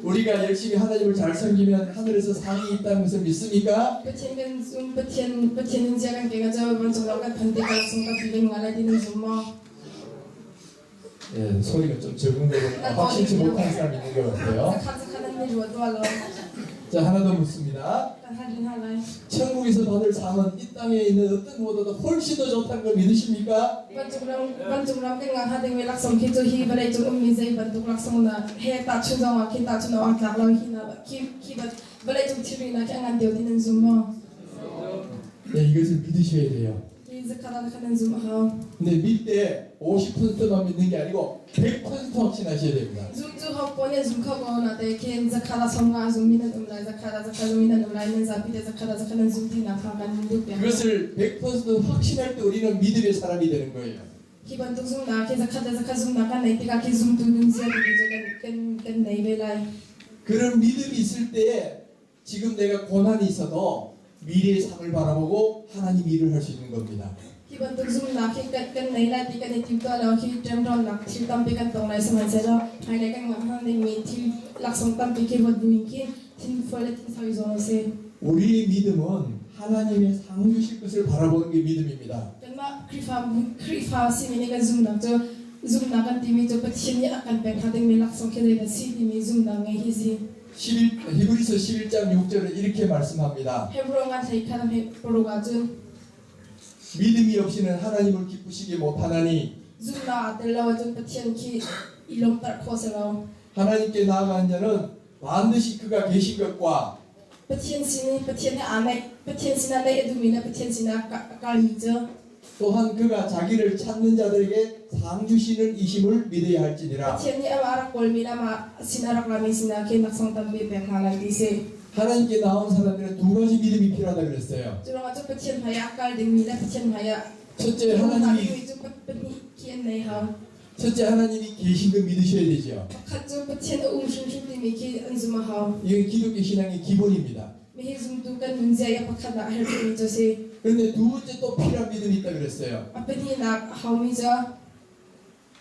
우리가 열심히 하나님을 잘 섬기면 하늘에서 상이 있다는 것을 믿습니까? Pathian kan zum Pathian Pathian in zia kan ke ka vancung ram kan phan tikah sung tampi kan ngah lai ti nan zum maw? 예, 소리가 좀 적은 거 확실치 못한 사람이 있는 것 같아요. Zakhat zakhat nan ni ruat wa lo. 자, 하나 더 묻습니다. Kan hal rin hal lai. 천국에서 받을 상은 이 땅에 있는 어떤 것보다도 훨씬 더 좋다는 걸 믿으십니까? Vancung ram vancung ram kan ngah ding mi laksawng khi cu hi vawlei cung ummi zei bantuk laksawng na he tahchun zong ah khin tahchun awk aa tlak lo hi na khi khi vawlei cung thilri na khi a ngan deuh ti nan zum maw? 네, 이것을 믿으셔야 돼요. Hi zakhat ah khan nan zum a hau. 근데 믿 때 50%만 믿는 게 아니고 100% 확신하셔야 됩니다. Zum cu hok pawl nih zum kho ko na te khin zakhat ah sawm nga a zummi nan um lai zakhat ah zakhat zummi nan um lai nan zapi te zakhat ah zakhat nan zum ti nak kha kan duh piak. 그것을 100% 확신할 때 우리는 믿음의 사람이 되는 거예요. Hi bantuk zumnak hi zakhat le zakhat zumnak kan nei tikah khi zumtu nunzia timi cu kan kan kan nei ve lai. 그런 믿음이 있을 때에 지금 내가 고난이 있어도 미래의 상을 바라보고 하나님 일을 할 수 있는 겁니다. Hi bantuk zumnak hi kan kan nei lai ti kan i timtuah lo khi ṭemrawnnak thil tampi kan tong lai sihmanhsehlaw hmailei kan ngah hna dingmi thil laksawng tampi khi ruat buin khin thinfual le thinsau i zuam usih. 우리의 믿음은 하나님의 상 주실 것을 바라보는 게 믿음입니다. Kanmah Khrihfa Khrihfa simi nih kan zumnak cu zumnak kan timi cu Pathian nih a kan pek hnga dingmi laksawng khi zeidah si timi zumnak ngei hi si. 11, 히브리서 11장 6절을 이렇게 말씀합니다. Hebrew ngan hlei khat he paruk ahcun 믿음이 없이는 하나님을 기쁘시게 못하나니 zumnak aa tel lo ahcun Pathian khi i lawmhter khawh si lo. 하나님께 나아간 자는 반드시 그가 계신 것과 Pathian sin i Pathian he aa naih Pathian sinah naih a duhmi le Pathian sinah a kalmi cu 또한 그가 자기를 찾는 자들에게 상 주시는 이심을 믿어야 할지니라. Pathian nih amah a rak kawlmi le amah sin a rak rami sinah khin laksawng tampi pek hna lai ti si. 하나님께 나온 사람들은 두 가지 믿음이 필요하다 그랬어요. Cu ruangah cu Pathian hmai ah kal dingmi le Pathian hmai ah 첫째 hna 하나님이 dingmi cu pahnih khi an nei hau. 첫째 하나님이 계신 거 믿으셔야 되죠. Pakhat cu Pathian a um hrimhrim timi khi an zum a hau. 이건 기독교 신앙의 기본입니다. Mihi zumtu kan nunzia i pakhat ah a herh tukmi cu si. 그런데 두 번째 또 필요한 믿음이 있다 그랬어요. A pahnihnak a haumi cu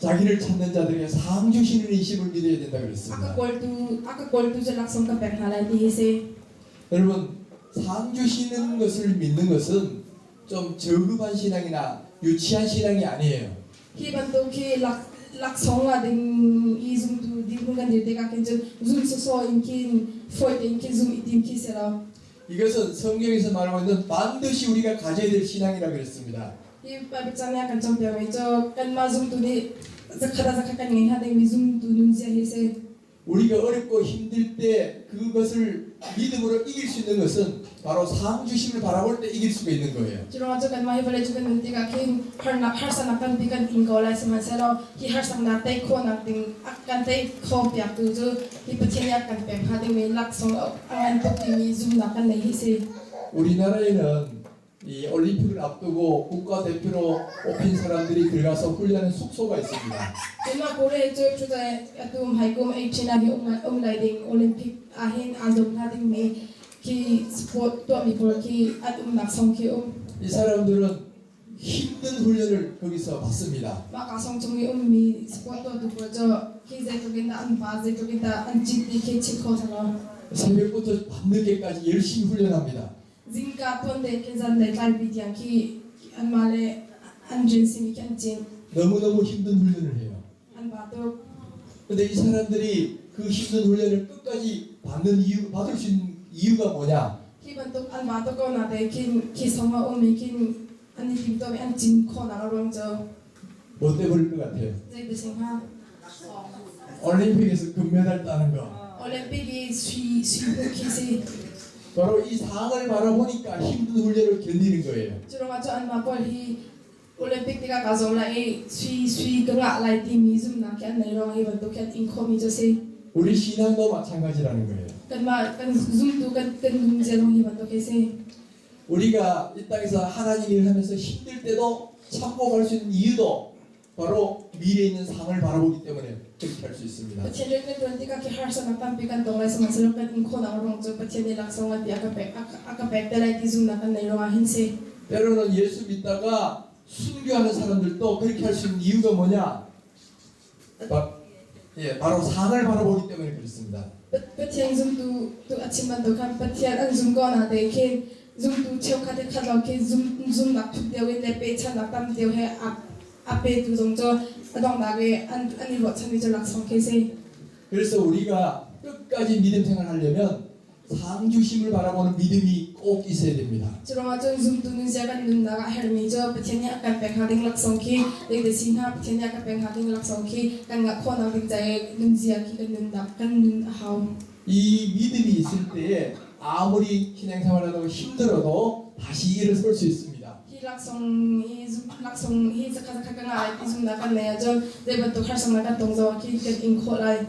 자기를 찾는 자들에게 상 주시는 이심을 믿어야 된다 a ka 그랬습니다. kawltu a ka kawltu cu laksawng ka pek hna lai ti hi si. 여러분 상 주시는 것을 믿는 것은 좀 저급한 신앙이나 유치한 신앙이 아니에요. Hi bantuk hi lak laksawng a ding i zumtu dirhmun kan dir tikah khin cun zum sawsawh in khin fawi tein khin zum i tim khi si lo. 이것은 성경에서 말하고 있는 반드시 우리가 가져야 될 신앙이라 그랬습니다. Hi Bible cang nih a kan cawnpiakmi cu kanmah zumtu nih zakhat ah zakhat kan ngei hnga dingmi zumtu nunzia hi si. 우리가 어렵고 힘들 때 그것을 믿음으로 이길 수 있는 것은 바로 상 주심을 바라볼 때 이길 수가 있는 거예요. Cu ruangah cu kanmah hi vawlei cu kan nun tikah khin harnak harsanak tampi kan ing ko lai sihmanhsehlaw hi harsaknak tei khawhnak ding a kan tei kho piaktu cu hi Pathian nih a kan pek hnga dingmi laksawng a ngan tuk timi zumhnak kan nei hi si. 우리나라에는 이 올림픽을 앞두고 국가대표로 뽑힌 사람들이 들어가서 훈련하는 숙소가 있습니다. Kanmah Korea cu cutai atu hmaikum 18 ah hi um um lai ding Olympic ahhin aa zuam hna dingmi khi sport tuahmi pawl khi an umnak song khi um. 이 사람들은 힘든 훈련을 거기서 받습니다. Mah ka song chung i ummi sport tuahtu pawl cu khi zeitluk in dah an pa zeitluk in dah an cit ti khi chim kho lo. 새벽부터 밤늦게까지 열심히 훈련합니다. Zingka tuan te khin zanlei tlaipi tiang khi anmah le an rian simi khi an cin. 너무너무 힘든 훈련을 해요. An ba tuk. 근데 이 사람들이 그 힘든 훈련을 끝까지 받는 이유, 받을 수 있는 이유가 뭐냐? Hi bantuk an ba tuk ko na te khin khi song ah ummi khin an i timtuahmi an cin khawhnak a ruang cu 뭐 때문일 것 같아요? zei ti si hnga? 올림픽에서 금메달 따는 거. Olympic i sui sui hmuh khi si. 바로 이 상을 바라보니까 힘든 훈련을 견디는 거예요. Cu ruangah cu anmah pawl hi Olympic tikah kaa zuam lai i sui sui ka ngah lai timi zumhnak khi an nei ruang hi bantuk khi an ing khawhmi cu a si. 우리 신앙도 마찬가지라는 거예요. Kanmah kan zumtu kan kan nunzia zong hi bantuk hi a si. 우리가 이 땅에서 하나님 일을 하면서 힘들 때도 참고 갈 수 있는 이유도 바로 미래에 있는 상을 바라보기 때문에 그렇게 할 수 있습니다. Pathian rian kan ṭuan tikah khi harsatnak tampi kan tong lai, sihmanhsehlaw kan in khawhnak ruang cu Pathian nih laksawng a ti a ka pek a ka pek te lai ti zumhnak kan nei ruangah hin si. 때로는 예수 믿다가 순교하는 사람들도 그렇게 할 수 있는 이유가 뭐냐? 바, 예, 바로 상을 바라보기 때문에 그렇습니다. Pathian zumtu tu a chim bantuk khan Pathian an zum ko na te khin zumtu cheukhat he khat lo khi zum zumnak thuk deuh in le pechannak tam deuh he a a petu zong cu a donghnak i an an i ruahchanmi cu laksawng khi si. 그래서 우리가 끝까지 믿음 생활하려면 상주심을 바라보는 믿음이 꼭 있어야 됩니다. Cu ruangah cun zumtu nunzia kan nunnak ah herhmi cu Pathian nih a kan pek hnga ding laksawng khi zeiti si hna Pathian nih a kan pek hnga ding laksawng khi kan ngah khawhnak ding ca i nunzia khi kan nunnak kan nun a hau. 이 믿음이 있을 때에 아무리 신앙생활하다가 힘들어도 다시 일어설 수 있습니다. Hi laksawng hi laksawng hi zakhat zakhat ka ngah lai ti zumhnak kan nei ahcun zei bantuk harsatnak kan tong zong ah khin kan ing khawh lai.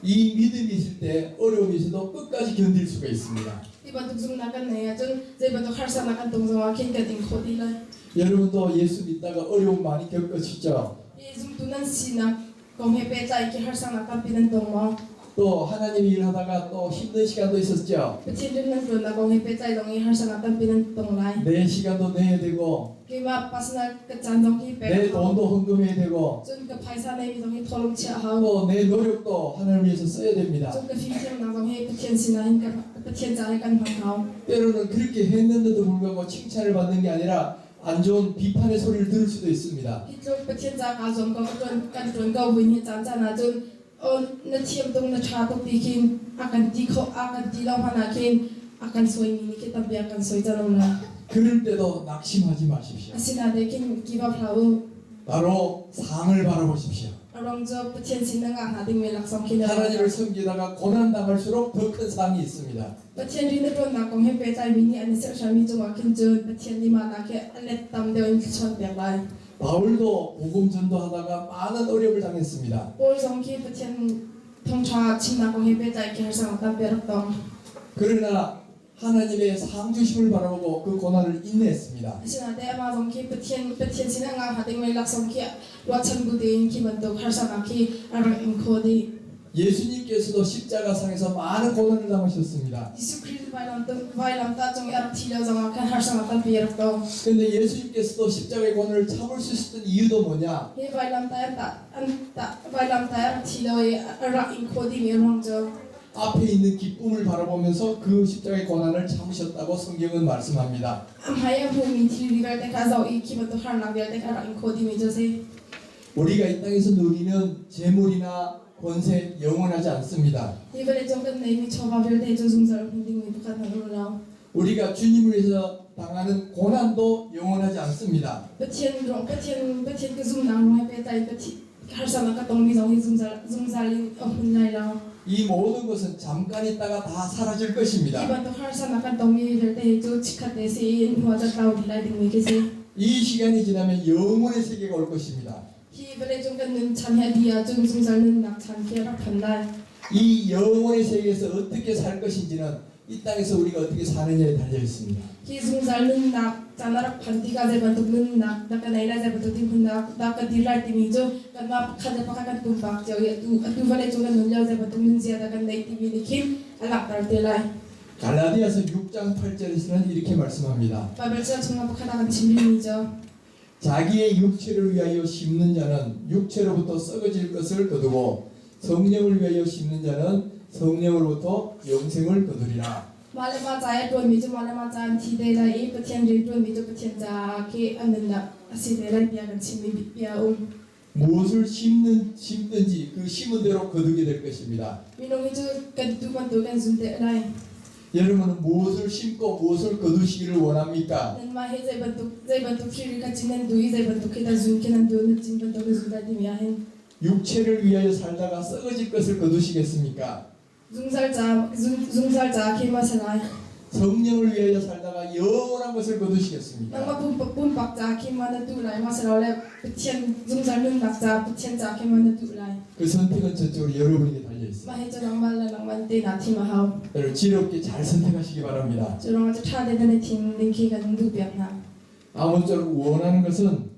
이 믿음이 있을 때 어려움이 있어도 끝까지 견딜 수가 있습니다. Hi bantuk zumhnak kan nei ahcun zei bantuk harsatnak kan tong zong ah khin kan ing khawh dih lai. 여러분도 예수 믿다가 어려움 많이 겪으시죠? Hi zumtu nan sinak kong he pehtlai khi harsatnak tampi nan tong maw? 또 하나님 일하다가 또 힘든 시간도 있었죠? Pathian rian nan ṭuannak kong he pehtlai zong i harsatnak tampi nan tong lai. 내 시간도 내야 되고 Keimah personal ka caan zong hi pek 내 a hau. 돈도 헌금해야 되고 Cun ka phaisa neimi zong hi tholung chiah a hau. 또 내 노력도 하나님을 위해서 써야 됩니다. Cun ka fimthiamnak zong hi Pathian sinah hin ka Pathian caah hi kan hmang hau. 때로는 그렇게 했는데도 불구하고 칭찬을 받는 게 아니라 안 좋은 비판의 소리를 들을 수도 있습니다. Hi tluk Pathian ca kaa zuam ko ka ṭuan kan ṭuan ko buin hi caan caan ah cun aw na thiam tuk na ṭha tuk ti khin a kan ti kho a kan ti lo hmanh ah khin a kan sawimi nih khi tampi a kan sawi cang lo lai. 그럴 때도 낙심하지 마십시오. Asinain khin give up hlah u. 바로 상을 바라보십시오. A ruang cu Pathian sin na ngah hnga dingmi laksawng khi na 하나님을 섬기다가 고난 당할수록 더 큰 상이 있습니다. Pathian rian na ṭuannak kong he pehtlaimi nih an i serhsami cungah khin cun Pathian nih mah nak hi a let tam deuh in thluachuah pek lai. 바울도 복음 전도하다가 많은 어려움을 당했습니다. Paul zong khi Pathian thawngṭha chimnak kong he pehtlai khi harsa tampi a rak tong. 그러나 하나님의 상주심을 바라보고 그 고난을 인내했습니다. Asinain amah zong khi Pathian Pathian sin a ngah hnga dingmi laksawng khi ruahchan bu tein khi bantuk harsanak khi a rak ing khawh dih. 예수님께서도 십자가상에서 많은 고난을 당하셨습니다. Jesuh Khrih vailam vailamtah cung i a rak thi lio zongah khan harsanak tampi a rak tong. 그런데 예수님께서도 십자가의 고난을 참을 수 있었던 이유도 뭐냐? Hi vailamtah an tah an tah vailamtah a rak thi lio i a rak ing khawh dihmi a ruang cu 앞에 있는 기쁨을 바라보면서 그 십자가의 고난을 참으셨다고 성경은 말씀합니다. A hmai a hmumi thilri vialte kha a zoh i khi bantuk harnak vialte kha a rak ing khawh dihmi cu a si. 우리가 이 땅에서 누리는 재물이나 권세 영원하지 않습니다. Hi vawleicung kan neimi chawva vialte cu zungzal a hmun dingmi pakhat hmanh um lo. 우리가 주님을 위해서 당하는 고난도 영원하지 않습니다. Pathian ruang Pathian Pathian ka zumnak ruang he pehtlai Pathian harsatnak ka tongmi zong hi zungzal zungzal in a hmun lai lo. 이 모든 것은 잠깐 있다가 다 사라질 Hi 것입니다. bantuk harsatnak kan tongmi vialte hi cu chikkhat te si in hnu ah tlau dih lai dingmi khi si. 이 시간이 지나면 영원의 세계가 올 것입니다. Hi vawleicung kan nun chan hi a dih ahcun zungzal nunnak chan khi a rak phan lai. 이 영원의 세계에서 어떻게 살 것인지는 이 땅에서 우리가 어떻게 사느냐에 달려 있습니다. Hi zungzal nunnak caan a rak phan tikah zei bantuk nunnak dah ka nei lai, zei bantuk dirhmun dah ka dir lai timi cu kanmah pakhat le pakhat kan pumpak cio i atu atu vawleicung kan nun lio zei bantuk nunzia dah kan neih timi nih khin a langhter te lai. 갈라디아서 6장 8절에서는 이렇게 말씀합니다. Baibal ca chungah pakhat ah kan chim rihmi cu 자기의 육체를 위하여 심는 자는 육체로부터 썩어질 것을 거두고 성령을 위하여 심는 자는 성령으로부터 영생을 거두리라. Mah le mah ca i a ṭuanmi cu mah le mah ca an thi te lai i Pathian rian ṭuanmi cu Pathian caah khi an nunnak a si te lai tiah kan chimmi bia a um. 무엇을 심는 심든지 그 심은 대로 거두게 될 것입니다. Minung hi cu kan tu bantuk kan zun te lai. 여러분은 무엇을 심고 무엇을 거두시기를 원합니까? Nanmah hi zei bantuk zei bantuk thilri kha cin nan duh i zei bantuk khi dah zun khi nan duh na cin bantuk na zun lai timi ah hin 육체를 위하여 살다가 썩어질 것을 거두시겠습니까? Zungzal ca zungzal ca khi ma si lai. 성령을 위하여 살다가 영원한 것을 거두시겠습니까? Nangmah pumpak ca khi ma na tuh lai ma si lo le Pathian zungzal nunnak ca Pathian ca khi ma na tuh lai. 그 선택은 전적으로 여러분에게 달려 있습니다. Mah hi cu nangmah le nangmah te naa thim a hau. 여러분 지혜롭게 잘 선택하시기 바랍니다. Cu ruangah cu ṭha tein nan i thim ding khi kan duh piak hna. 아무쪼록 원하는 것은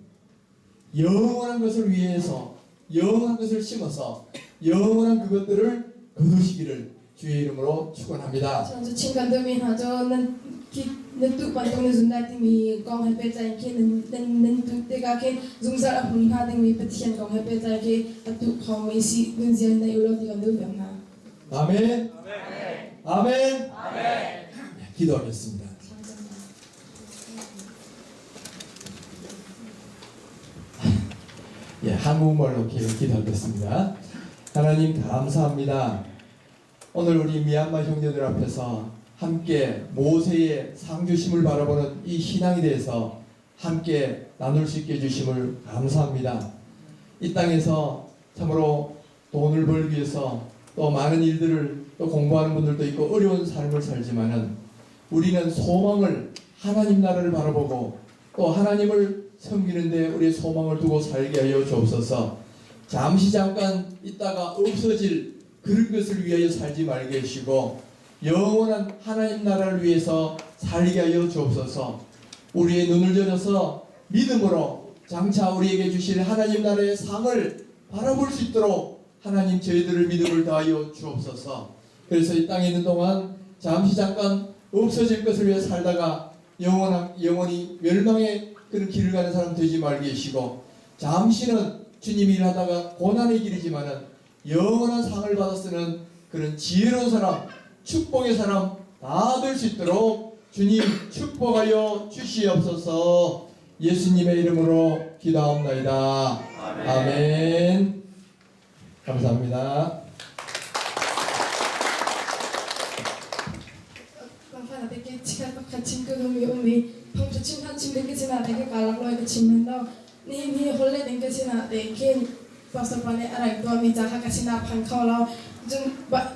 영원한 것을 위해서 영원한 것을 심어서 영원한 그것들을 거두시기를 주의 이름으로 축원합니다. Cun cu chim kan duhmi hna cu nan khi nan tuh bantuk nan zun lai timi kong he pehtlai in khi nan nan nan tuh tikah khin zungzal a hmun hnga dingmi Pathian kong he pehtlai khi a tuh khomi si nunzia nei u law ti kan duh piak hna. 아멘. 아멘. 네, 기도하겠습니다. 예, 한국말로 기도하겠습니다. 하나님 감사합니다. 오늘 우리 미얀마 형제들 앞에서 함께 모세의 상주심을 바라보는 이 신앙에 대해서 함께 나눌 수 있게 해주심을 감사합니다. 이 땅에서 참으로 돈을 벌기 위해서 또 많은 일들을 또 공부하는 분들도 있고 어려운 삶을 살지만은 우리는 소망을 하나님 나라를 바라보고 또 하나님을 섬기는데 우리의 소망을 두고 살게 하여 주옵소서. 잠시 잠깐 있다가 없어질 그런 것을 위하여 살지 말게 하시고 영원한 하나님 나라를 위해서 살게 하여 주옵소서. 우리의 눈을 열어서 믿음으로 장차 우리에게 주실 하나님 나라의 상을 바라볼 수 있도록 하나님 저희들을 믿음을 다하여 주옵소서. 그래서 이 땅에 있는 동안 잠시 잠깐 없어질 것을 위해 살다가 영원한, 영원히 멸망의 그런 길을 가는 사람 되지 말게 하시고 잠시는 주님 일하다가 고난의 길이지만은 영원한 상을 받아 쓰는 그런 지혜로운 사람, 축복의 사람 다 될 수 있도록 주님 축복하여 주시옵소서. 예수님의 이름으로 기도하옵나이다. 아멘. 감사합니다. Mafana te ke chikat pakhat chim ka dumi um i thongtha chim hlan chim ding ka sinah te ke kaa lak lawi ka chim men lo. Nihin hi holh ding ka sinah te khin pastor pa nih a rak tuahmi ca kha ka sinah phan kho lo. Cun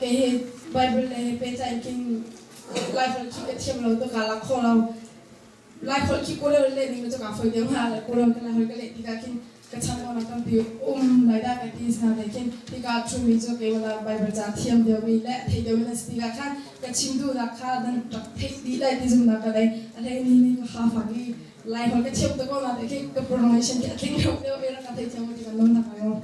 kei hi Bible le he pehtlai in khin Laiholh khi ka thiam lo tuk kaa lak kho lo. Laiholh khi Kawlholh leh ning cu kaa fawi deuh hnga. Kawlholh ka Laiholh ka leh tikah khin ka chan awnak tampi um lai dah ka ti hna te khin hika ṭhumi cu keimah Bible ca thiam deuhmi le thei deuhmi nan si tikah khan ka chim duhnak kha nan rak theih dih lai ti zumhnak ka nei. A hlei ni nih ka ha fak i Laiholh ka thiam tuk ko na te khi ka pronunciation khi a tling lo deuh i rak ka theithiam ti kan lawmnak ka ngei.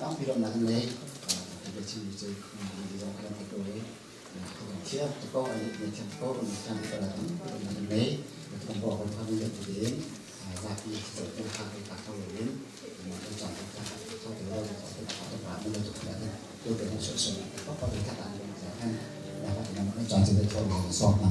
Tampi lawmnak kan ngei. Kan chimmi cu zong kan theih ko i thiam ko an thiam ko kan thiam ko la kan kan ngei. Kan bo kan kan le tu in zapi cho kan kha ka kha lo in kan chon ka kha to lo ka ka pa mun to ka tu te so so pa pa ka ta kan na ka na kan chon che to lo so na.